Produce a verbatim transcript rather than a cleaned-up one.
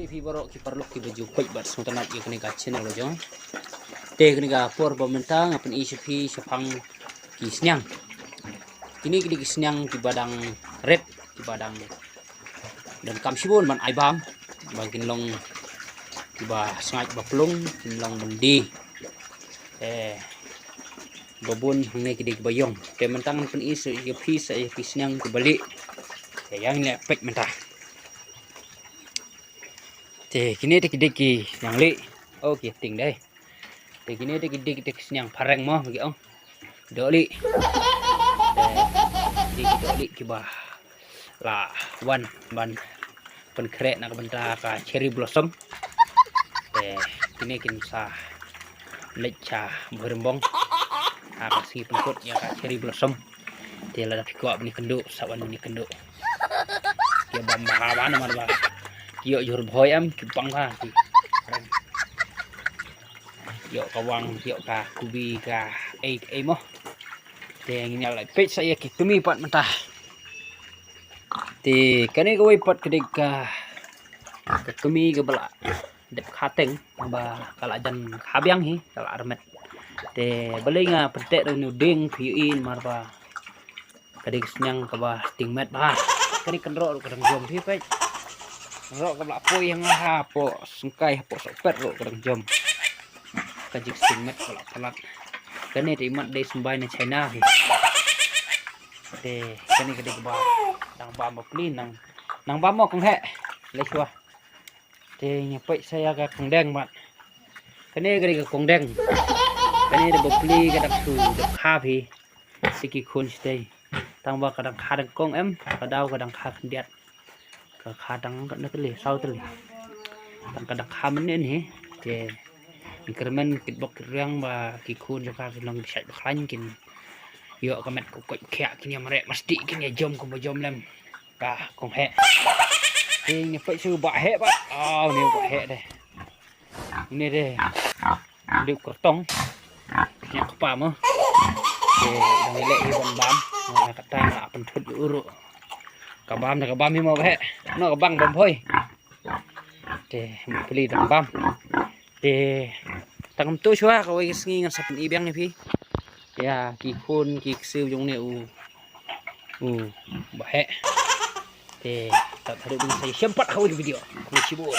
Phi baroh ki paralok kiba ju peit bad sngewtynnat ïa kane ka channel ka jong. Te kane ka por ba mynta nga pyni sha phi shaphang ki sniang. Kine ki dei ki sniang kiba dang rit, kiba dang donkam shibun ban ai bam, ba kin long kiba sngaid ba plung, kin long byndi. Eh, ba bun hangne ki dei kiba ïong. Te mynta ngan pyni sa ïa phi sa ïa ki sniang kiba lieh. Te ïa ngin leh peit mynta. Te kine te ki dei ki sniang lieh. Oh, ki ting dei. Te kine te ki dei ki te ki sniang phareng mo ki ong. Dohlieh. Te ki dei ki dohlieh kiba la wan ban pynkhreh na ka bynta ka cherry blossom. Te kine kin sa leit sha Bhoirymbong ha ka sngi pynkut ïa ka cherry blossom. Te lada phi kwah ban ïakynduh, sa wan ban ïakynduh. Ki bam bha bha namar ba ki ïoh jhur bhoi em, ki bang bha ki. Ïoh ka wang, ïoh ka kubi, ka ei ei mo. Te ngin ïa leit peit sa ïa ki kmie pat mynta. Te kane kawei pat ka dei ka, ka kmie kaba la dep kha teng, ba ka la jan kha biang hi, ka la armet. Te balei nga pynteh da une u dieng phi ïohi namar ba ka dei ka sniang kaba sting met bha. Ka dei kynroh ruh ka dang jom phi peit. Kynroh kaba la poi ha nga hapoh syngkai hapoh sohpet ruh ka dang jom. Ka jingsting met ka la palat. Kane te imat dei symbai na China hi. Te kane ka dei kaba dang bam bapli nang, nang bam mo kong heh. Lei shuwa. Te ngi peit sa ïa ka kongdeng bad. Kane ka dei ka kongdeng. Kane da bapli ka dang shu dep kha phi. Sa ki khun shatei. Tang ba ka dang kha dang kong em, ka daw ka dang kha khyndiat. Ka kha dang katno tylli, saw tylli. Tang ka dang kha mynnin hi. Te ngi kyrmen kit bok kit riang ba ki khun jong ka ki long bishait ba khlaiñ kin ïoh ka met ka koit khiah kin ïa mareh masti kin ïa jom kumba jom lem. Ka kong heh. Te ngi peit shu ba heh ba. Aw, ni ba heh de. Ini de. Dei u kyrtong. Ïa kpa mo. Te dang leh hi ban bam. Nga kata nga pynthut ïa u ruh. Ka bam da ka bam hi mo ba heh. No ka bang bam phoi. Te pli dang bam. Te tang kumtu shuwa kawei ka sngi ngan sa pyni biang ïa phi. Ïa ki khun ki ksiew jong ne u. U ba heh. Te tat haduh bin sa ïashem pat ha kawei ka video. Khublei shibun.